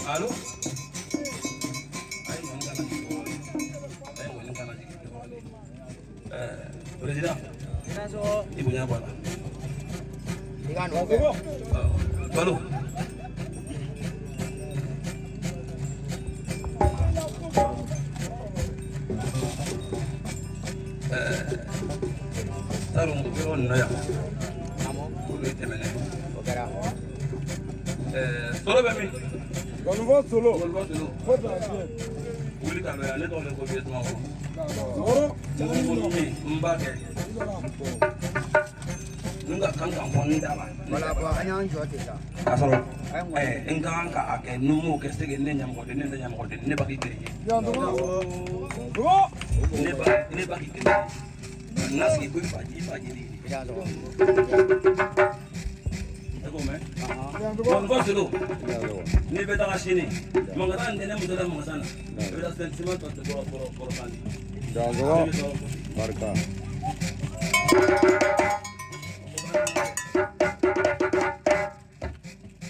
Allo? A ye ŋɔni kana jigin dɔɔnin. A ye ŋɔni kana jigin dɔɔnin. Président, i bonya b'a la. I ka nɔ kɛ. Balo. Tarun yɔrɔ nin na yan, olu ye tɛmɛnen. O kɛra. Solo bɛ min? Gɔnifɔ solo. Gɔnifɔ solo. Fo danjɛ. Wuli ka bɛn yan, ne tɔgɔ de ko Vieux Sumaworo. Sɔrɔ. N ko min n b'a kɛ. N ka kan ka fɔ n da la. Wala bɔn an y'an jɔ ten sa. K'a sɔrɔ n ka kan ka a kɛ ni m'o kɛ sege ne ɲɛmɔgɔden ne tɛ ɲɛmɔgɔden ne b'a k'i kelen ye. Ne b'a k'i kelen ye. N ka sigi ko i fa i fa jeli ye. I y'a sɔrɔ. E ko mɛn. Gɔnifɔ solo. N'i bɛ taga sini, mankan tɛ ne muso la mankan na. I bɛ taa siman tɔ tɛ bɔrɔ bɔrɔ bɔrɔ tan di. Danzɔgɔ. Barika.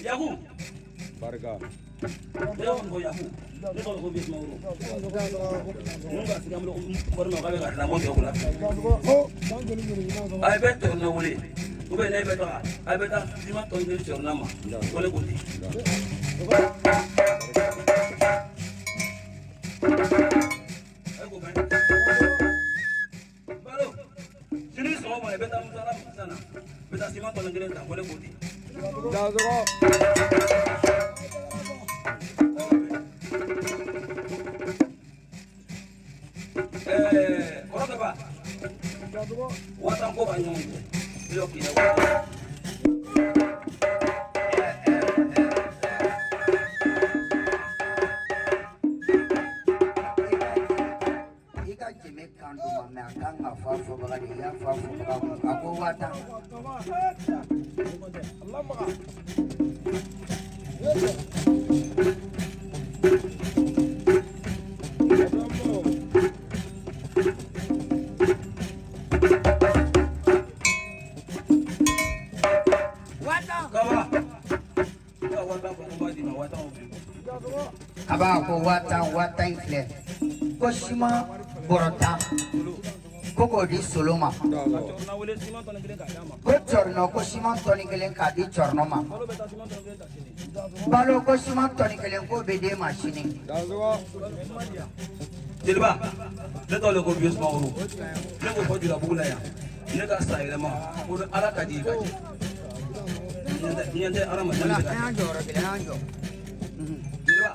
Yaku. Barika. Ne b'a fɔ ko Yaku. Ne tɔgɔ ko Vieux Sumaworo. Mun ka sigi an bolo wari ma k'a bɛ ka dilan ko jɔ kunna. A bɛ tɔrɔ wele. Ou bien ne bɛ taga a bɛ taa siman tɔ di cɛkɔrɔba ma. Ko ne ko ten. E ko mɛn. Balo. Sini sɔgɔma i bɛ taa Musala sisan na. I bɛ taa siman tɔni kelen ta ko ne ko ten. Danzɔgɔ. Kɔrɔkɛ ba. Wasan ko b'a ɲɔgɔn cɛ. I y'o k'i la wa. I ka jɛmɛ kan d'u ma mɛ a kan ka fɔ a fɔbaga de ye, i y'a fɔ a fɔbaga kun a ko 50,000. 50,000. Kaba. I ka 50,000 fɔ ko n b'a d'i ma 50,000 o b'i bɔ. A b'a ko 50,000 50,000 in filɛ ko siman bɔrɔ 10 ko k'o di solo ma. Cɛkɔrɔba wele siman tɔni kelen k'a d'a ma. Ko cɔrinɔ ko siman tɔni kelen k'a di cɔrinɔ ma. Balo bɛ taa siman tɔni kelen ta sini. Balo ko siman tɔni kelen k'o bɛ d'e ma sini. Danzɔgɔ. Jeliba, ne tɔgɔ de ko Vieux Sumaworo. Ne ko fɔ Julabugu la yan. Ne ka san yɛlɛma ko ni Ala ka di i ka jɛ. Ɲɛ tɛ hadamaden Wala bɛ ka an y'an jɔ yɔrɔ kelen an y'an jɔ. Jeliba,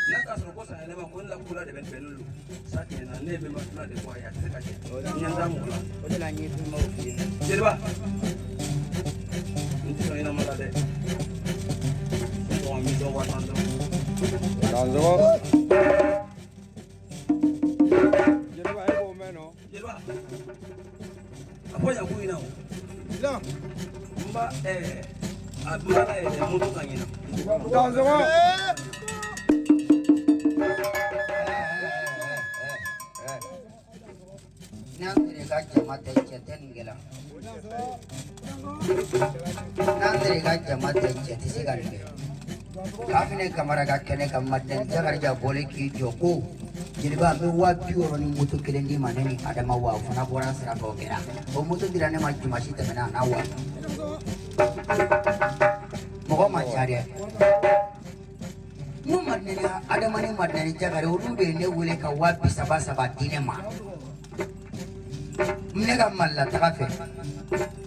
n'a k'a sɔrɔ ko san yɛlɛma ko ne la kula de bɛ bɛnnen don. Sa tiɲɛ na ne ye bɛnba tula de fɔ a ye a tɛ se ka jɛ. Ɲɛ t'a mɔgɔ la. O de la n ye fɛnbaw f'i ye. Jeliba, n tɛ sɔn ɲɛnama la dɛ. N tɔgɔ n bɛ dɔ 50,000 dɔrɔn. Danzɔgɔ. Jeliba e k'o mɛn nɔ. Jeliba, a fɔ Yaku ɲɛna o. N b'a a n b'a la yɛlɛ moto kan ɲɛna. Danzɔgɔ. N'an tere ka jama tɛ cɛ tɛ nin kɛ la. N'an tere ka jama tɛ cɛ tɛ se ka nin kɛ. Kafine Kamara ka kɛnɛ kan Madinɛ Jakarija bɔlen k'i jɔ ko jeliba n bɛ 60,000 ni moto kelen d'i ma ne ni Adama wa o fana bɔra sira fɛ o kɛra. O moto dira ne ma dimanche tɛmɛna a n'a wa. Mɔgɔ ma ca dɛ. N ko Madinɛ Adama ni Madinɛ Jakari olu de ye ne wele ka 30,000 di ne ma. Ne ka Mali la taga fɛ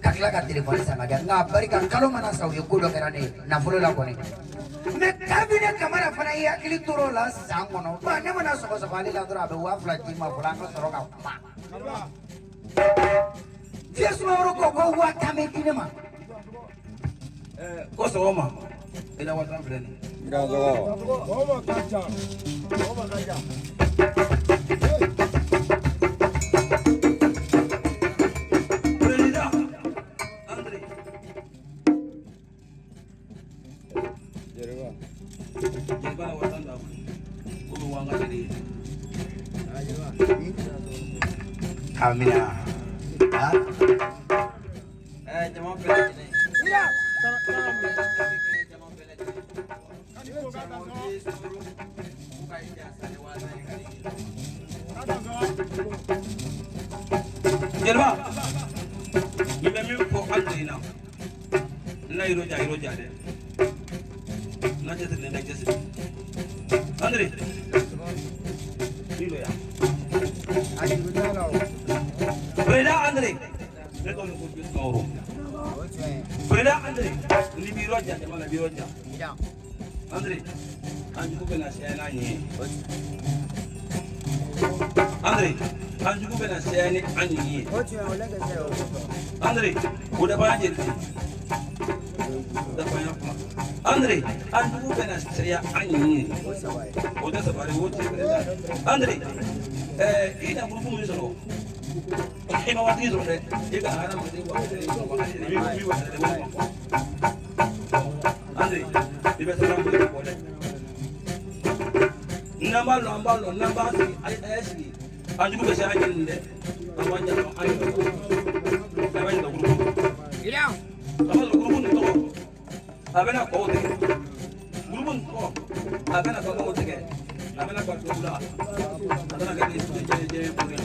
ka tila ka telefɔni san ka di yan nka barika kalo mana sa u ye ko dɔ kɛra ne ye nafolo la kɔni. Mɛ Kafine Kamara fana ye hakili tor'o la san kɔnɔ ba ne mana sɔgɔsɔgɔ ale la dɔrɔn a bɛ 2,000 d'i ma fɔlɔ an ka sɔrɔ ka kuma. Vieux Sumaworo ko ko 50,000 bɛ di ne ma. Ko sɔgɔma i la 50,000 filɛ nin ye. Danzɔgɔ. Président André. Jeliba. Jeliba la 50,000 d'a ma. Ko bɛ wa n ka jeli ye. Amina. Ha? Jama bɛɛ lajɛlen. Jama bɛɛ lajɛlen. Jeliba, n bɛ min fɔ hali bi na, n na yɔrɔ ja yɔrɔ ja dɛ, n na cɛsiri n na cɛsiri. Andre, ni lo ya. Président André, ne tɔgɔ ko Bill Sumaworo. Président André, ni bi yɔrɔ ja jama la bi yɔrɔ ja. André, an jugu bɛ na sɛya n'an ye. André, an jugu bɛ na sɛya ni an ye. André, o de b'an jeli ten. Dafa kuma. André, an jugu bɛ na sɛya an ye. O tɛ sabali o tɛ président. André, i na gurupu min sɔrɔ, i ma waritigi sɔrɔ dɛ, i ka hadamaden wa kelen sɔrɔ wa kelen min wa kelen wa kɔ. André, i bɛ siran bolo bɔ dɛ. N'an b'a lɔn an b'a lɔn n'an b'a sigi a y'a sigi an jugu bɛ se an ɲini dɛ an b'an janto an yɛrɛ la. A bɛ ɲinɛ gurupu. A b'a sɔrɔ gurupu nin tɔgɔ a bɛna kɔw tigɛ. Gurupu nin tɔgɔ a bɛna baganw tigɛ. A bɛna ka dugu la. A bɛna kɛ ni jɛ jɛ ko ye.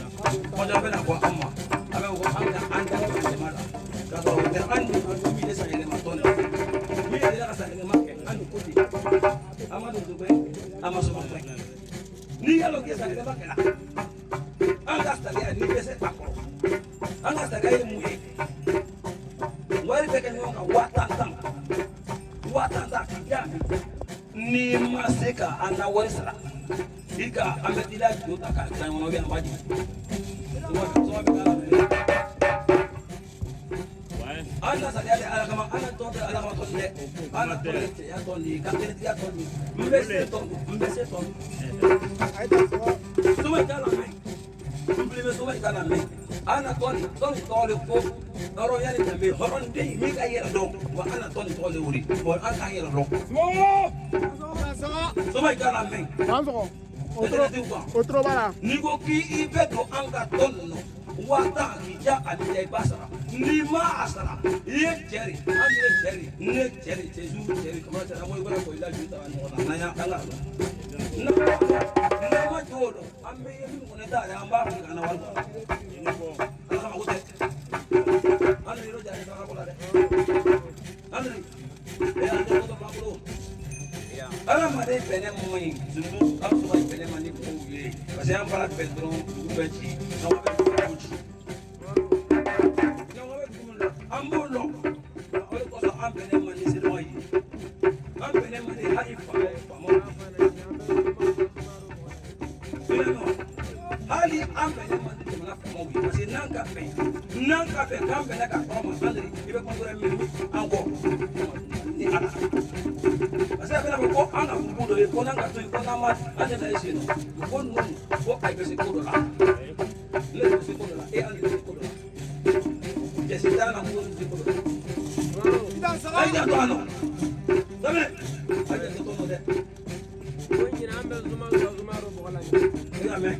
Kɔjɔ bɛna bɔ an ma. A bɛ ko an ka an ta jama la. K'a sɔrɔ o tɛ an ni min ye san yɛlɛma tɔn de. Min yɛrɛ ka san yɛlɛma kɛ an ni ko ten. An ma don dugu an ma sɔn ka fɛn. N'i y'a dɔn k'i ye san yɛlɛma kɛ la, an ka sariya n'i bɛ se a kɔrɔ. An ka sariya ye mun ye? Wari bɛ kɛ ɲɔgɔn kan 10,000 10,000 k'i jaabi. N'i ma se ka an na wari sara, i ka an bɛ t'i la jo ta k'a dilan ɲɔgɔn na an b'a jigin. Soma bɛ k'a la mɛ. An na sariya tɛ ala kama, an na tɔn tɛ ala kama tɔn dɛ. An na tɔn ye cɛya tɔn de ye, ka kelentigiya tɔn de ye. N bɛ se tɔn don, n bɛ se tɔn don. Soma in t'a la mɛ. N bilen bɛ soma in t'a la mɛ. An na tɔn nin tɔn nin tɔgɔ de ko hɔrɔnya ni danbe, hɔrɔn den min ka yɛrɛ dɔn, wa an na tɔn nin tɔgɔ de o de. Wa an k'an yɛrɛ dɔn. Soma in t'a la mɛ. N'i ko k'i bɛ don an ka tɔn ninnu 10,000 k'i ja ani ja i b'a sara. N'i ma a sara, i ye cɛ de, an ye cɛ de, ne cɛ de, cɛ zu cɛ de, kamara cɛ de, an ko i bɔra ko i la ju ta ɲɔgɔn na, n'an y'a an ka dɔn. N'an ma jɔ o dɔn, an bɛ ye min kɔni t'a yɛrɛ, an b'a fili ka na wari bɔ. Ala kama ko tɛ. An de yɔrɔ ja ni saraka ko la dɛ. An de, an tɛ ko dɔ b'an bolo. Adamaden bɛnɛ man ɲi, surtout an sɔrɔ bɛnɛ man di mɔgɔw ye. Parce que an fana bɛn dɔrɔn dugu bɛ ci, n'aw bɛ dugu ci. N'aw bɛ dugu min na, an b'o lɔn. O de kosɔn an bɛnɛ man di selimɔgɔ ye. An bɛnɛ man di hali faamaw ye. Hali an bɛnɛ man di jamana faamaw ye. Parce que n'an ka bɛn, n'an ka bɛn k'an bɛnna ka kɔrɔ ma André, i bɛ kɔntɔrɔ min an kɔ ni ala. Parce que a bɛna fɔ ko an ka gurupu dɔ ye ko n'an ka to yen ko n'an ma an tɛ taa yen sen nɔ ko ninnu ko a bɛ se ko dɔ la ne bɛ se ko dɔ la e André bɛ se ko dɔ la jɛsi t'a la ko bɛ se ko dɔ la a y'i janto a nɔ daminɛ a y'i janto tɔn dɛ. I y'a mɛn n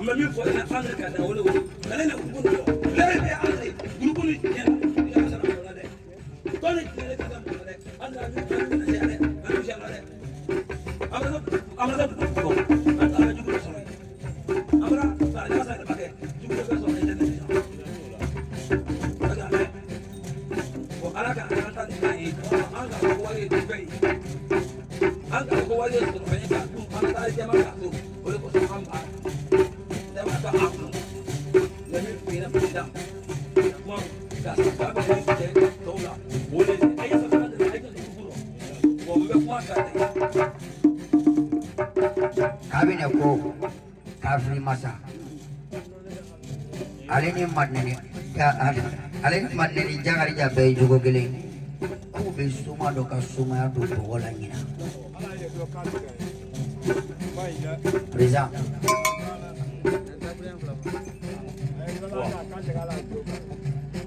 bɛ min fɔ e ɲɛna André ka da o de wele ale na gurupu nin fɔ ne bɛ André gurupu nin tiɲɛ na i ka sara mɔgɔ la dɛ tɔn nin tiɲɛ ne ka da mɔgɔ la dɛ André an bɛ se dɛ an bɛ se la dɛ an bɛ taa dugu kɔnɔ an bɛ jugu dɔ sɔrɔ yen an bɛna sariya san yɛlɛma kɛ jugu dɔ bɛ sɔrɔ yen tɛ tɛmɛ a mɛn bon ala ka an ta nin k'an ye an ka ko wari ye fɛn ye an ka ko wari ye sɔrɔ fɛn ye k'a dun an ka taa jama k'a dun o de kosɔn an b'a jama ka an kun mɛ min f'i ɲɛna président kuma ka sa bɛ cɛ tɔw la o de ye a ye saba de a ye dugu rɔ bon n bɛ kuma ka tɛ. Kabini ko kafiri masa ale ni madinɛ ale ni madinɛ ni Jakarija bɛɛ ye jogo kelen k'u bɛ soma dɔ ka somaya don bɔgɔ la ɲina. Président.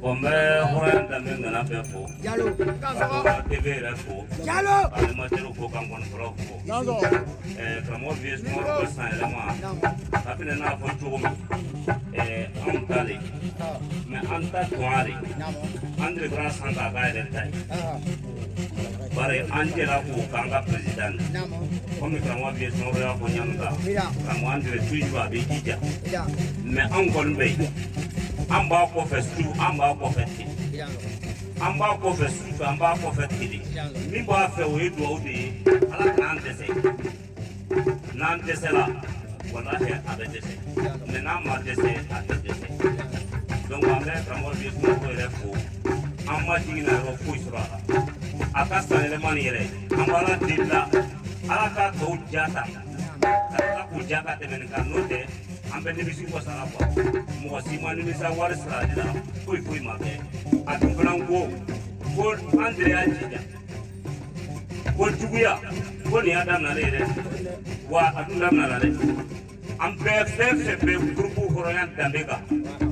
Bon, n bɛ hɔrɔnya danbe ŋana bɛɛ fo. Jalo. Ka TV yɛrɛ fo. Jalo. Ka animateur fo, ka nkɔnifɔlaw fo. Karamɔgɔ Vieux Sumaworo ko san yɛlɛma. Kabini n'a fɔ cogo min, anw ta le. Mais an ta tɔn de. An de kɛra san k'a k'a yɛrɛ ta ye. Bari an jɛra k'o k'an ka président de. Komi karamɔgɔ Vieux Sumaworo y'a fɔ ɲa min kan. Karamɔgɔ Andre toujours a b'i jija. Mais anw kɔni bɛ yen. An b'a kɔfɛ su, an b'a kɔfɛ tile. An b'a kɔfɛ su fɛ, an b'a kɔfɛ tile. Min b'a fɛ, o ye duwawu de ye. Ala kan'an dɛsɛ. N'an dɛsɛla, walahi a bɛ dɛsɛ. Mais n'an ma dɛsɛ, a tɛ dɛsɛ. Donc an bɛ karamɔgɔ Vieux Sumaworo yɛrɛ fo. An ma jigin na yɔrɔ foyi sɔrɔ a la. A ka san yɛlɛma nin yɛrɛ, an b'Ala deli la, Ala k'a tɔw ja ta. Ka tila k'u ja ka tɛmɛ nin kan, n'o tɛ an bɛ nimisi wasa la kuwa. Mɔgɔ si ma nimisa wari sarali la, foyi foyi ma kɛ. A dun fana ko ko Andre y'a jija ko juguya ko nin y'a daminɛ ye dɛ, wa a dun daminɛ la dɛ. An bɛɛ fɛn fɛn bɛ groupe hɔrɔnya danbe kan,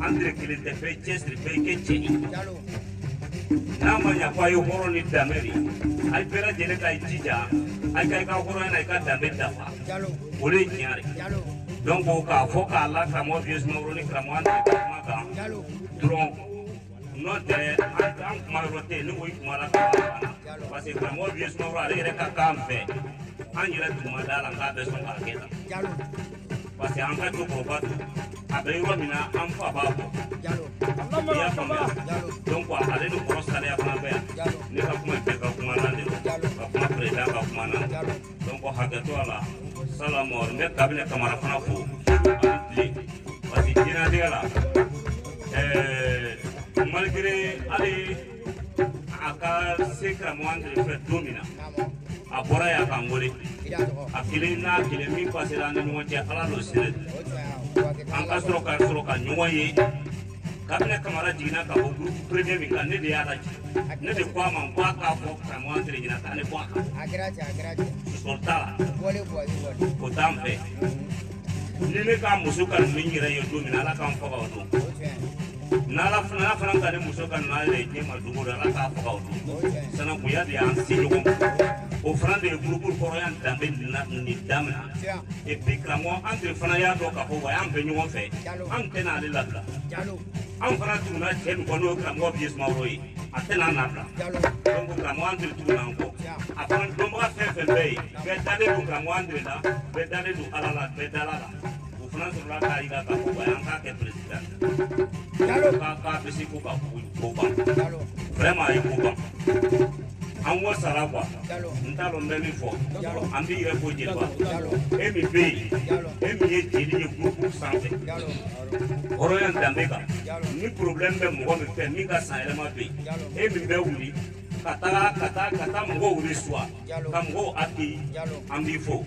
Andre kelen tɛ, bɛɛ cɛsiri, bɛɛ kɛ cɛ ye. N'a ma ɲa ko a ye hɔrɔn ni danbe de ye, a ye bɛɛ lajɛlen ka i jija, a ka i ka hɔrɔnya na i ka danbe dafa, o de ye tiɲɛ de. Donc k'a fɔ k'a la karamɔgɔ Vieux Sumaworo ni karamɔgɔ Andre ka kuma kan dɔrɔn, n'o tɛ an kuma yɔrɔ tɛ yen. Ni o kuma la ka banna, parce que karamɔgɔ Vieux Sumaworo ale yɛrɛ ka kan fɛ, an yɛrɛ tun ma da la k'a bɛ sɔn k'a kɛ tan, parce que an ka cɛkɔrɔba to a bɛ yɔrɔ min na, an fa b'a bɔ, i y'a faamuya. Donc ale ni kɔrɔ saliya fana bɛ yan. Ne ka kuma bɛɛ ka kuma na de don, ka kuma président ka kuma na. Donc hakɛto a la salamu. N bɛ Kabinɛ Kamara fana fo ani tile, parce que diɲɛlatigɛ la, malgré hali a ka se karamɔgɔ Andre fɛ don min na, a bɔra yan k'an wele, a kelen n'a kelen min pasera an ni ɲɔgɔn cɛ, Ala n'o sira an ka sɔrɔ ka ɲɔgɔn ye. Kabinɛ Kamara jiginna ka bɔ groupe premier min kan, ne de y'a lajigin. Ne de ko a ma n ko a k'a fɔ karamɔgɔ Andre ɲɛna k'ale bɔ a kan. Sɔsɔli t'a la, o t'an fɛ. Ni ne ka muso ka ninnu yɛrɛ ye don min na, Ala k'an faga o don. N'Ala fana n'a fana ka ne muso ka ninnu yɛrɛ ye diɲɛ ma don o don, Ala k'a faga o don. Sanankunya de y'an se ɲɔgɔn ma, o fana de ye groupe hɔrɔnya danbe nin daminɛ. Et puis karamɔgɔ Andre fana y'a dɔn k'a fɔ wa y'an bɛ ɲɔgɔn fɛ, an tɛna ale labila. An fana tuguna cɛ min kɔ, n'o ye karamɔgɔ Vieux Sumaworo ye, a tɛna an labila. Donc karamɔgɔ Andre tuguna an kɔ. A fana dɔnbaga fɛn fɛn bɛ yen, bɛɛ dalen don karamɔgɔ Andre la, bɛɛ dalen don Ala la, bɛɛ dala la. O fana sɔrɔla k'a jira k'a fɔ wa an k'a kɛ président, k'a bɛ se ko ka ko ban. Vraiment a ye ko ban, an wasara quoi. N t'a dɔn n bɛ min fɔ. An b'i yɛrɛ fo jeliba, e min bɛ yen, e min ye jeli ye groupe sanfɛ hɔrɔnya danbe kan. Ni problème bɛ mɔgɔ min fɛ, min ka san yɛlɛma bɛ yen, e min bɛ wuli ka taga ka taa ka taa mɔgɔw reçoit, ka mɔgɔw accueillir, an b'i fo.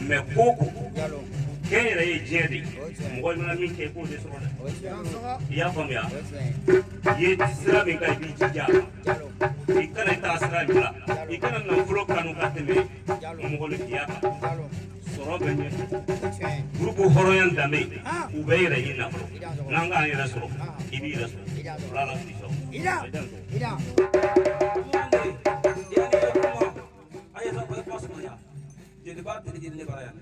Mais ko ko kɛ yɛrɛ ye diɲɛ de ye, mɔgɔ mana min kɛ, i k'o de sɔrɔ dɛ, i y'a faamuya. I ye sira min kan, i b'i jija a kan. I kana i taa sira in bila, i kana nafolo kanu ka tɛmɛ mɔgɔninfinya kan. Sɔrɔ bɛ ɲɛfɛ. Groupe hɔrɔnya danbe, u bɛ yɛrɛ ɲini na fɔlɔ. N'an k'an yɛrɛ sɔrɔ, i b'i yɛrɛ sɔrɔ ala la fili sɔrɔ. Andre, yani ye kuma a ye sa kuma sumaya. Jeliba tɛ jeli ne bara yan,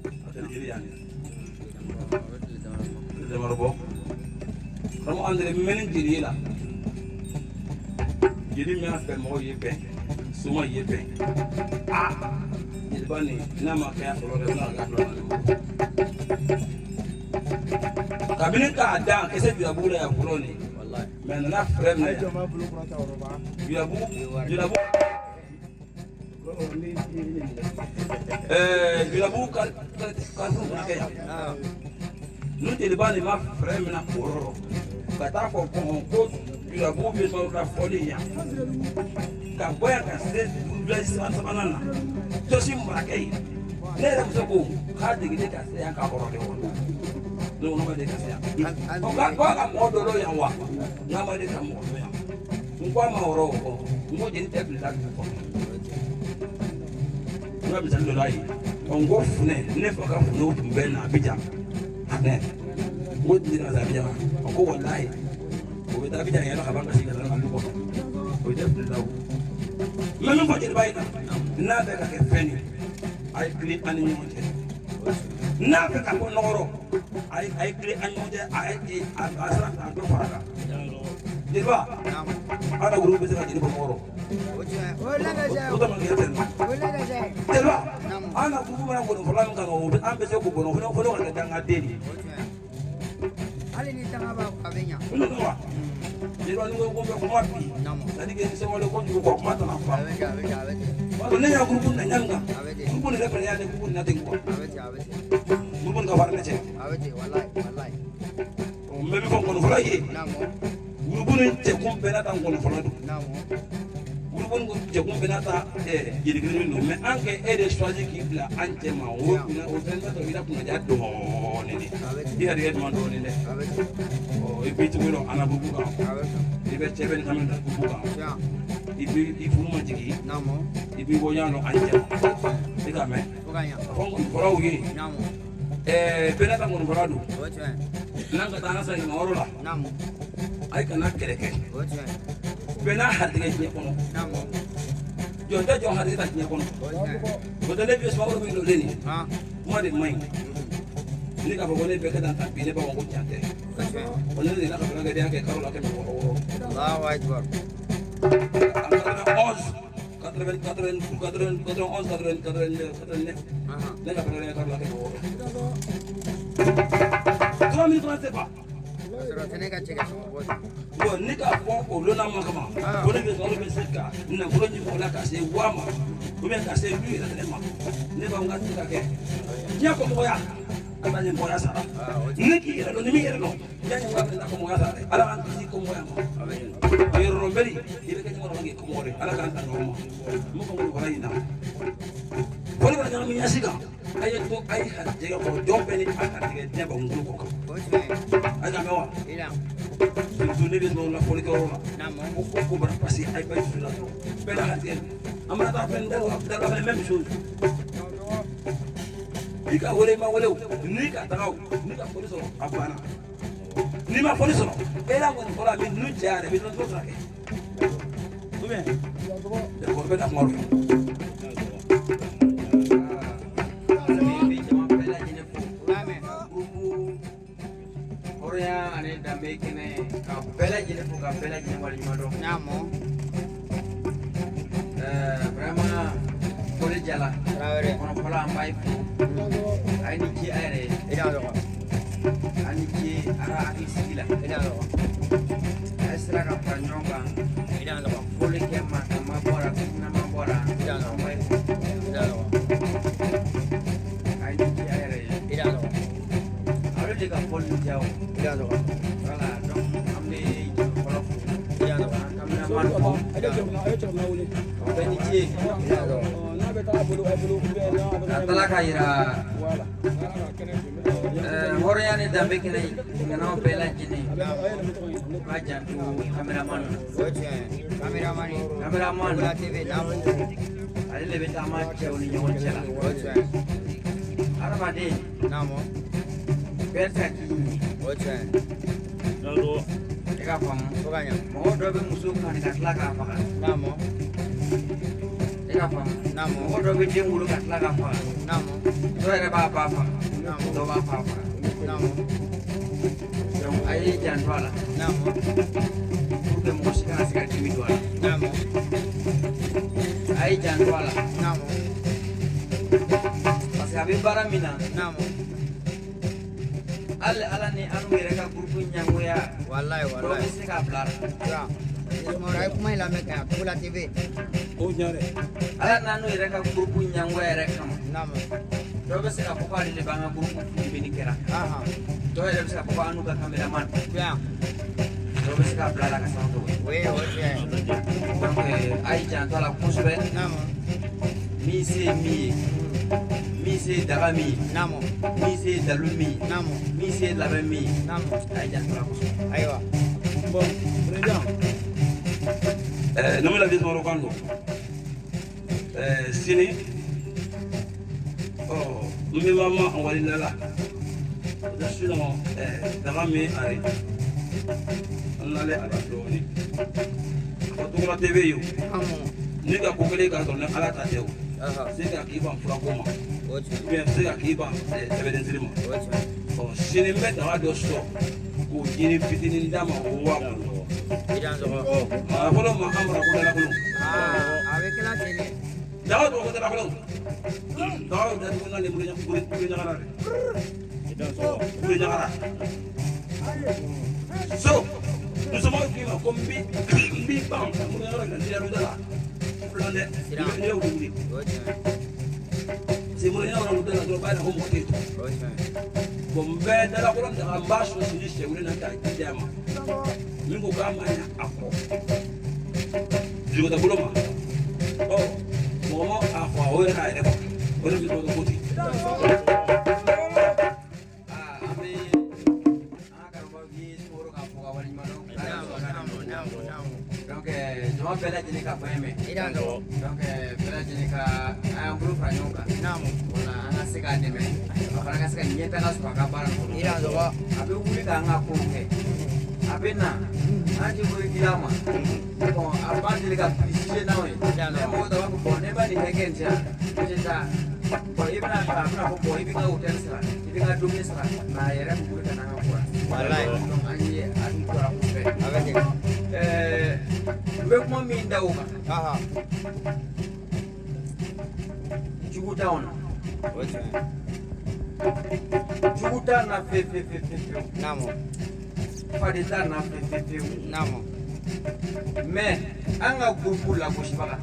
a tɛ jeli yan damarɔ bɔ. Karamɔgɔ Andre mɛnni jeli ye la, jeli min y'a fɛ mɔgɔw ye bɛn soma ye bɛn. A jeliba nin n'a ma kɛ a fɔlɔ dɛ, n'a kɛ a filanan kabini k'a dan kisɛ julabugu la yan fɔlɔ nin, mɛ a nana fɛrɛ minɛ yan julabugu julabugu julabugu carrefour fana kɛ yan. N'o jeliba nin ma fɛrɛ minɛ o yɔrɔ ka taa fɔ kɔn ko julabugu bɛ sɔrɔ ka fɔli yan ka bɔ yan ka se village sabanan na jɔsi marakɛ ye. Ne yɛrɛ muso ko k'a degeden ka se yan k'a kɔrɔkɛ wa, ne ko ne ma deli ka se yan. Ɔ k'a ka mɔgɔ dɔ dɔn yan wa, n'a ma deli ka mɔgɔ dɔn yan. N ko a ma yɔrɔ o kɔ, n ko jeli tɛ bila dugu kɔnɔ. N ka misali dɔ la yen. Ɔ n ko funɛ, ne fa ka funɛw tun bɛ na Abijan. Funɛ, n ko deli ka se Abijan wa? O ko walahi o bɛ taa Abidjan yɛlɛ ka ban ka segin ka taa ka lu kɔnɔ o tɛ fili la o. N bɛ min fɔ jeliba in na, n'a bɛ ka kɛ fɛn ye, a ye tilen an ni ɲɔgɔn cɛ. N'a bɛ ka bɔ nɔgɔ, a ye tilen an ni ɲɔgɔn cɛ, a ye a sira k'a dɔ fara a kan. Jeliba, an ka groupe bɛ se ka jeli bɔ nɔgɔ rɔ. O tɛ mankan tɛ. Jeliba, an ka groupe mana gɔni fɔlɔ min kan, o bɛ an bɛ se k'o gɔni fɔlɔ ka kɛ dangaden de ye. Hali ni tanga b'a a bɛ ɲa. N wa. Jeliba, ni ko bɛ kuma bi, c'est à dire que sɛwale kojugu kɔ kuma tana fa. A bɛ ten, a bɛ ten, a bɛ ten. Ne y'a groupe na ɲani kan. A bɛ ten. Groupe nin yɛrɛ fɛnɛ y'a ne groupe nin na ten quoi. A bɛ ten, a bɛ ten. Groupe nin ka fara ne cɛ. A bɛ ten, walayi, walayi. N bɛ min fɔ ngɔni fɔlɔ ye. Groupe nin cɛkun bɛɛ n'a ta ngɔni fɔlɔ don. Groupe nin cɛkun bɛɛ n'a ta jeli kelen min don, mais an kɛ e de choisi k'i bila an cɛ ma, o kunna o fɛn t'a sɔrɔ i la kunnaja dɔɔnin de. I yɛrɛ ye jumɛn dɔɔnin dɛ. Ɔ i b'i cogo dɔn an na groupe kan. I bɛ cɛ bɛ nin kami groupe kan. I b'i i furu ma jigin. I b'i bɔ ɲɔgɔn dɔn an cɛ ma. I k'a mɛn. A fɔ ngɔni fɔlɔw ye. Bɛɛ n'a ta ngɔni fɔlɔ don. N'an ka taa an ka san ɲuman la. A ye kana kɛlɛ kɛ. Bɛɛ n'a harijɛgɛ diɲɛ kɔnɔ. Jɔn tɛ jɔn harijɛgɛ ta diɲɛ kɔnɔ. O tɛ ne bi Sumaworo min donnen nin. Kuma de man ɲi. Ne k'a fɔ ko ne bɛɛ kɛ tan ka bi ne b'a fɔ ko tiɲɛ tɛ. O ne delila ka fɛn kɛ kɛ kalo la 600. Allahu akbar. En 91, 80, 80, 91, 80, 89. Ne ka fɛn kɛ kalo la 600. 3000 francs CFA. Sɔrɔ tɛ ne ka cɛ ka sɔngɔ bɔ. Bon, ne k'a fɔ o lonna ma kama ko ne bɛ sɔrɔ bɛ se ka nafolo ɲini o la ka se wa ma ou bien ka se du yɛrɛ fɛnɛ ma, ne b'a fɔ n ka se ka kɛ diɲɛ kɔmɔgɔya ka taa ɲɛmɔgɔya sara. Ne k'i yɛrɛ dɔn, ni min yɛrɛ dɔn, diɲɛ ɲɛmɔgɔya fɛnɛ t'a kɔmɔgɔya sara dɛ. Ala k'an kisi kɔmɔgɔya ma. Yɛrɛdɔnbali, i bɛ kɛ ɲɔgɔn dɔn k'i kɔmɔgɔ de. Ala k'an tanga o ma. N b'o fɔ kɔnɔ ɲina fɔli kana ɲagami ɲɛsi kan. A ye to a ye harijɛgɛ kɔ, jɔn bɛɛ ni a harijɛgɛ diɲɛ bangolo kɔ kan. A ye ka mɛn wa? Surtout ne bɛ sɔrɔ la fɔlikɛyɔrɔ la. Ko ko ko bara passer a ye ba dusu la dɔrɔn. Bɛɛ n'a harijɛgɛ. An mana taa fɛn da la fɛnɛ, même chose. I ka wele i ma wele o, n'i ka taga o, n'i ka foli sɔrɔ a banna. N'i ma foli sɔrɔ, e la kɔni fɔlɔ a bɛ ninnu cɛ yɛrɛ, i bɛ dɔrɔn sɔrɔ kɛ. Ou bien, d'accord, bɛɛ na kuma dɔn. Bi jama bɛɛ lajɛlen fo. Groupe hɔrɔnya ani danbe kɛnɛ ka bɛɛ lajɛlen fo ka bɛɛ lajɛlen waleɲuman dɔn. Vraiment foli jala. Kɔnɔ fɔlɔ an b'a ye fo. A ye ni ce a yɛrɛ ye. A ni ce a ka hakili sigi la. A ye sera ka fara ɲɔgɔn kan. Ka foli kɛ maa kan ma bɔra fitinama bɔra. An b'a ye fo. A ye ni ce a yɛrɛ ye. Ale de ka foli diya o. Voilà, donc an bɛ jeli fɔlɔ fo. An cameraman fo. Bɛɛ ni ce. Ka tila k'a yira hɔrɔnya ni danbe kɛnɛ ŋanaw bɛɛ lajɛlen b'a janto cameraman na. Cameraman, ale de bɛ taama cɛw ni ɲɔgɔn cɛ la. Hadamaden bɛɛ tɛ se ka k'i ɲɛ. I ka faamu. Mɔgɔ dɔ bɛ muso kanu ka tila k'a faga. I ka faamu. Mɔgɔ dɔ bɛ den wolo ka tila k'a faga. Dɔw yɛrɛ b'a ba faga. Dɔw b'a fa faga. Donc a y'i janto a la. Pour que mɔgɔ si kana se ka dimi don a la. A y'i janto a la. Parce que a bɛ baara min na. Hali Ala ni an yɛrɛ ka groupe ɲɛngoya. Walayi, Dɔw bɛ walayi. se k'a bila a la. Ismaila, a ye kuma in lamɛn ka ɲa Togola TV. O ɲa dɛ. Ala n'an yɛrɛ ka groupe ɲɛngoya yɛrɛ kama. Dɔw bɛ se k'a fɔ k'ale de b'an ka groupe filmeli kɛra. Dɔw yɛrɛ bɛ se k'a fɔ ko an n'u ka cameraman. Dɔw bɛ se k'a bila a la ka sanfɛ. Donc a y'i janto a la kosɛbɛ. Min se ye min ye. Min se ye daga min ye. Min se ye dalu min ye. Min se ye labɛn min ye. A y'i janto a la kosɛbɛ. Ayiwa. Bon, président. Ne bɛ la Sumaworo kan don. Sini, ɔ n bɛ ma walila la. Sinon, daga min a ye. An nalen a la dɔɔnin. A ko Togola TV ye o. Ni ka ko kelen k'a sɔrɔ ni Ala ta tɛ o. Se ka k'i ban furako ma. Ou bien se ka k'i ban sɛbɛdensiri ma. Ɔ sini n bɛ daga dɔ sɔrɔ k'o jini fitinin d'a ma o waa bolo. Maa fɔlɔ ma an bara ko dalakolon. Daga dɔ ko dalakolon. Daga dɔ datugu n'ale bolo ɲagara dɛ. Bolo ɲagara. So musomɔgɔw k'i ma ko n b'i ban bolo ɲagara ka n'i da la. Filan dɛ. Ne y'o wuli. Se bolo ɲagara da la dɔrɔn b'a yira ko mɔgɔ tɛ yen. Bon n bɛ dalakolon daga n b'a sɔn sini sɛ wuli na k'a ji d'a ma. Min ko k'a ma ɲɛ a kɔ. Jigota bolo ma. Ɔ mɔgɔ ma a fɔ o yɛrɛ k'a yɛrɛ fɔ. O de bɛ tɔgɔ ko ten. An bɛ an ka karamɔgɔ k'i sumaworo k'a fɔ ka waleɲuman dɔn. Donc jama bɛɛ lajɛlen ka bonya mɛn. Donc bɛɛ lajɛlen ka an y'an bolo fara ɲɔgɔn kan. Wala an ka se k'a dɛmɛ. A fana ka se ka ɲɛtaga sɔrɔ a ka baara kɔnɔ. A bɛ wuli k'an ka kow kɛ. A bɛ na an ti wuli dila ma. Bon a b'a deli ka pilisise n'anw ye. Ne mɔgɔ dɔ b'a fɔ bon ne b'a nin kɛ nin yan. Ne tɛ taa. Bon i bɛna a bɛna fɔ bon i b'i ka hôtel sara i b'i ka dumuni sara mais a yɛrɛ bɛ wuli ka na an ka ko la. Donc an ye a dun tora o fɛ. N bɛ kuma min da o kan. Jugu t'anw na. Jugu t'an na fe fe fe fe fewu. Faden t'an na fe fe fewu. Mais an ka groupe lagosibaga.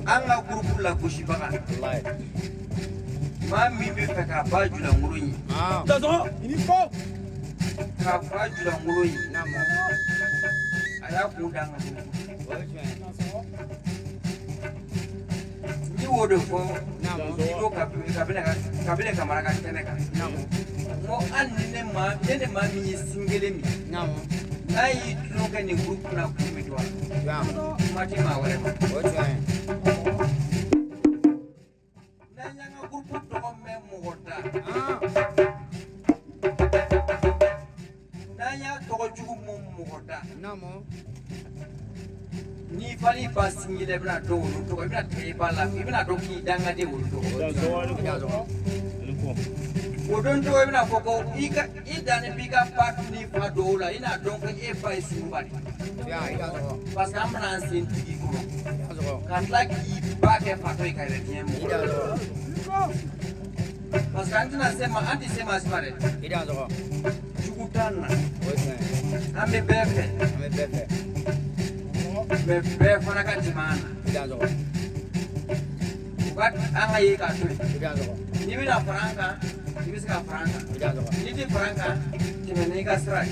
An ka groupe lagosibaga. Maa min bɛ fɛ k'a ba julankolo ye. K'a ba julankolo ye. A y'a kun da an ka groupe. N y'o de fɔ. N'i ko Kabila Kamara ka kɛnɛ kan. N ko hali ni ne maa ne ni maa min ye sin kelen min. N'a y'i tulon kɛ nin groupe na kun bɛ don a la. Kuma tɛ maa wɛrɛ ma. N'an y'an ka groupe tɔgɔ mɛn mɔgɔ da. N'an y'a tɔgɔ jugu mɛn mɔgɔ da. N'i fali ba sin kelen i bɛna dɔn olu tɔgɔ i bɛna tigɛ i ba la i bɛna dɔn k'i dangaden olu tɔgɔ. O don tɔgɔ i bɛna fɔ ko i ka i dannen b'i ka ba ni fa dɔw la i n'a dɔn ko e ba ye sunba de ye. Parce que an bɛna an sen digi i kɔrɔ ka tila k'i ba kɛ fatɔ ye ka yɛlɛ diɲɛ mɔgɔ la. Parce que an tɛna se ma an tɛ se maa si ma dɛ. Jugu t'an na. An bɛ bɛɛ fɛ. Mais bɛɛ fana ka tɛmɛ an na. U ka an ka ye k'a to yen. N'i bɛna fara an kan i bɛ se ka fara an kan. N'i tɛ fara an kan tɛmɛ n'i ka sira ye.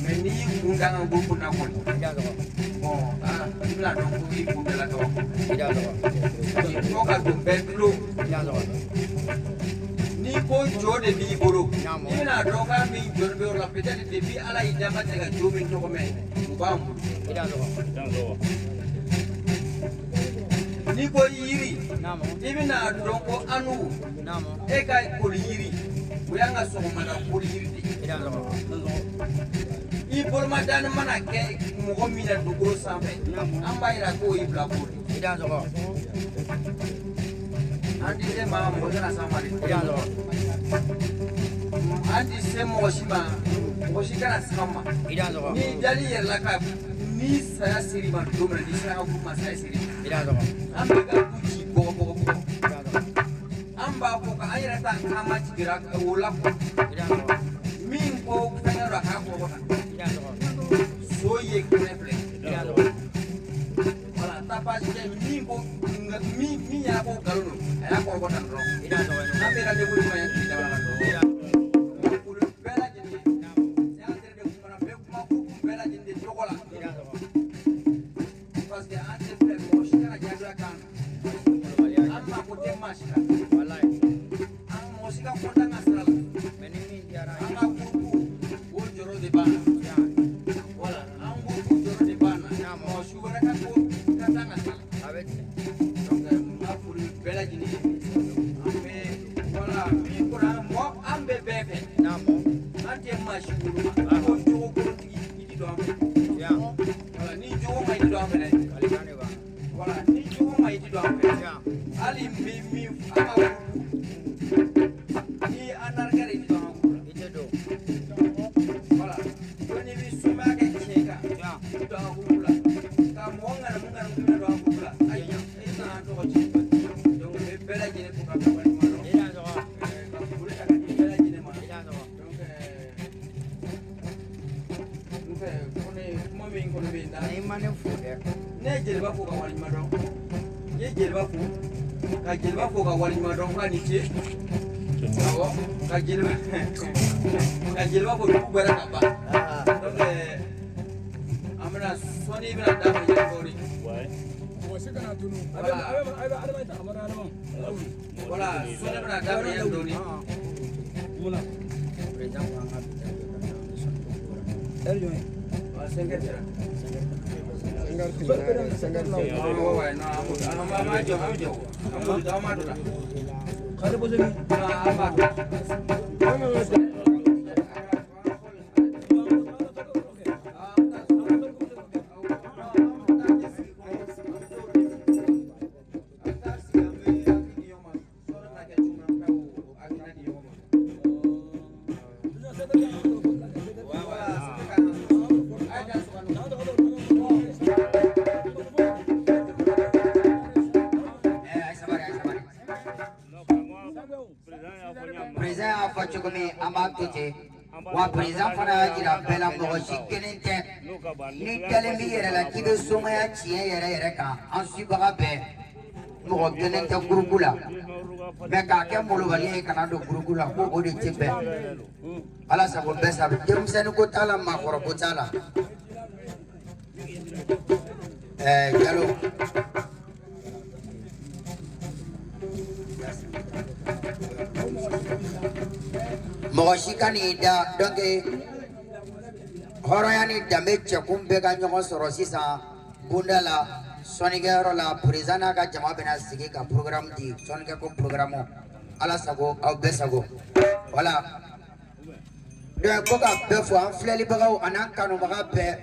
Mais n'i y'i kun da an ka groupe na kɔni. Bon aa i bɛna dɔn ko i kun dala kabako. Fo ka don bɛɛ tulo. N'i ko jo de b'i bolo. I bɛna dɔn k'a min jɔ bɛ yɔrɔ la peut-être depuis Ala y'i da ma deli ka jo min tɔgɔ mɛn o b'an bolo. N'i ko yiri i bɛna dɔn ko anu e ka koli yiri o y'an ka sɔgɔmada koli yiri de ye. I bolomadani mana kɛ mɔgɔ min na dugukolo sanfɛ an b'a yira k'o y'i bila ko de. An tɛ se maa ma mɔgɔ tɛna s'an ma dɛ. An tɛ se mɔgɔ si ma mɔgɔ si kana s'an ma. N'i dali yɛrɛ la ka ni saya ser'i ma don min na n'i sera an ka groupe ma saya ser'i ma. An bɛ ka ku ci bɔgɔ bɔgɔ bɔgɔ. An b'a fɔ k'an yɛrɛ ta an ma jigira o la kuwa. Min ko fɛngɛ dɔ a k'a kɔrɔbɔ kan. So ye kɛnɛ filɛ. Wala tapage kɛ min ko min y'a ko nkalon don a y'a kɔrɔbɔ tan dɔrɔn. An bɛ rendez-vous di ma yan tile dama la dɔrɔn. Olu bɛɛ lajɛlen an yɛrɛ de kumana bɛɛ kuma groupe bɛɛ lajɛlen de tɔgɔ la. Parce que an tɛ fɛ mɔgɔ si kana jagoya k'an na. An mako tɛ maa si la. An mɔgɔ si ka kɔntan ka sira la. An ka groupe o jɔyɔrɔ de b'an na. Wala an groupe jɔyɔrɔ de b'an na. Mɔgɔ si wɛrɛ ka ko ka taa ka sira la. Donc n ka foli bɛɛ lajɛlen ye. An bɛ wala min kɔrɔ mɔgɔ an bɛ ma i ti don an fɛ dɛ. Voilà, ni jogo ma i ti don an fɛ. Hali n bɛ min an ka ni an narikɛ de i ti don an ka groupe la. Voilà, ko n'i bɛ somaya kɛ tiɲɛ kan, i ti don an ka groupe la. Ka mɔgɔ ŋanamu ŋanamu k'i bɛna don an ka groupe la, ayi, e tɛna an tɔgɔ tiɲɛ. Donc n bɛ bɛɛ lajɛlen fo ka bɛɛ waleɲuman dɔn. Ka foli ta ka di bɛɛ lajɛlen ma. Donc n fɛ ko ne kuma min kɔni bɛ yen da. I ma ne fo dɛ. Ne ye jeliba fo ka waleɲuman dɔn. N ye jeliba fo ka jeliba fo ka waleɲuman dɔn k'a ni ce. Awɔ, ka jeliba fo dugu bɛɛ ka ban. Donc an bɛna sɔnni bɛna daminɛ yan dɔɔni. Voilà, sɔnni bɛna daminɛ yan dɔɔni. Voilà, 5 heures sera. Ouais, non, an b'a jɔ, an bɛ jɔ. An b'o an b'a don la. Non, an b'a don. Président y'a fɔ cogo min an b'a to ten wa président fana y'a jira bɛɛ la mɔgɔ si kelen tɛ ni dalen b'i yɛrɛ la k'i bɛ somaya tiɲɛ yɛrɛ yɛrɛ kan an suibaga bɛɛ mɔgɔ kelen tɛ gurupu la mɛ k'a kɛ molobali ye kana don gurupu la ko o de tɛ bɛn ala sago bɛɛ sago denmisɛnnin ko t'a la maakɔrɔ ko t'a la Jalo. Mɔgɔ si ka n'i da donc hɔrɔnya ni danbe cɛkun bɛɛ ka ɲɔgɔn sɔrɔ sisan bonda la sɔnnikɛyɔrɔ la président n'a ka jama bɛna sigi ka programme di sɔnnikɛ ko programme ala sago aw bɛɛ sago voilà donc ko ka bɛɛ fo an filɛlibagaw an'an kanubaga bɛɛ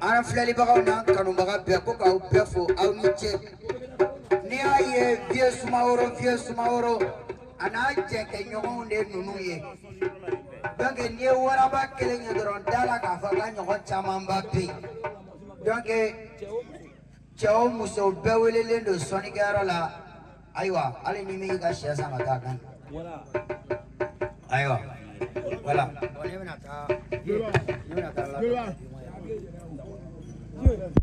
an filɛlibagaw n'an kanubaga bɛɛ ko k'aw bɛɛ fo aw ni ce n'i y'a ye vieux Sumaworo a n'a jɛkɛɲɔgɔnw de ninnu ye donc n'i ye waraba kelen ye dɔrɔn da la k'a fɔ k'a ɲɔgɔn camanba bɛ yen donc cɛ o muso bɛɛ welelen don sɔnnikɛyɔrɔ la ayiwa hali ni min y'i ka sɛ san ka taa kan ayiwa voilà. Ne bɛna taa.